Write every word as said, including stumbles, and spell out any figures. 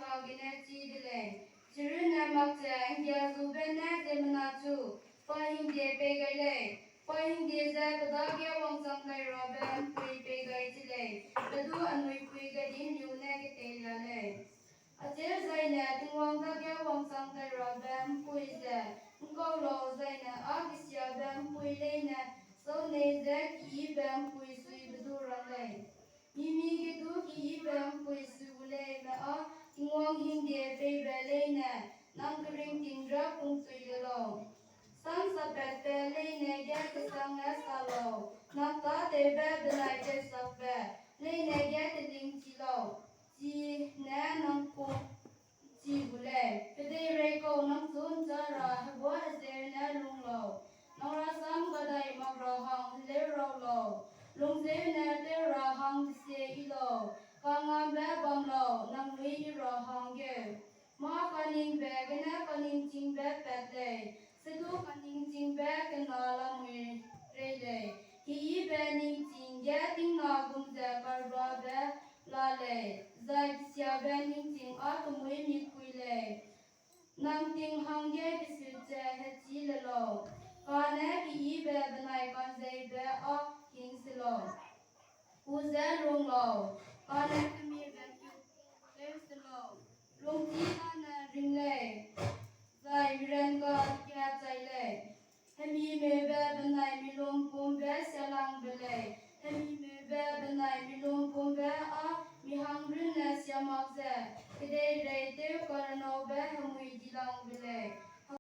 Hera gene chi de lei. Chirunne makche ’nggiazube ne ziemmena chu paî hingde pei gai lei. Paî hingde ze pe dage wangchang tairabe ’mpui pei gai de lei, pe du anui pui gadimliu ne geteilia lei. Acheu zaine Tingwang dage wangchang tairabe ’mpui ze ’ngkau lau, zaine â kesiabe ’mpui leine sâu nei ze keyibe ’mpui suibe du rang lei. Mi-mige du keyibe ’mpui sui gu leime â Tingwang hingde peibe leine nang keringting ra pungtui le lau. Sam sapatbe leine ge kesang ne sa lau, nang tâtewbe benai teusakbe leine ge telingchi lau, chine nang pung chi gu lei. Kedeireikau nang chu ’nchâ ra heguâ hezeu ne lung lau, nang rasam gadai mak ra hang heleu rau lau, lungzeu ne tew ra hang desie yi lau, kangngambe bam lau, nangnui yi ra hangge. Mâ kaningbe gene kaningchingbe pat lei, sedu kaningchingbe kena lamui rei lei. Keyibe ningching ge tingna gum ze karbabe la lei, zai kesiabe ningching â kemui mikpui lei. Nang ting hangge kesut ze hechî le lau, kane keyibe benai ka'nzeibe â hing se lau. Pu ze lung lau, kane kemie ze keu se lau. Lungchî tâne ring lei, zai miran ga ge chai lei. Hemimeube benai milumpumbe sialangbe lei, hemimeube benai milumpumbe â mi hang runne sia mak ze kedeirei tew karenaube hemui dilangbe lei.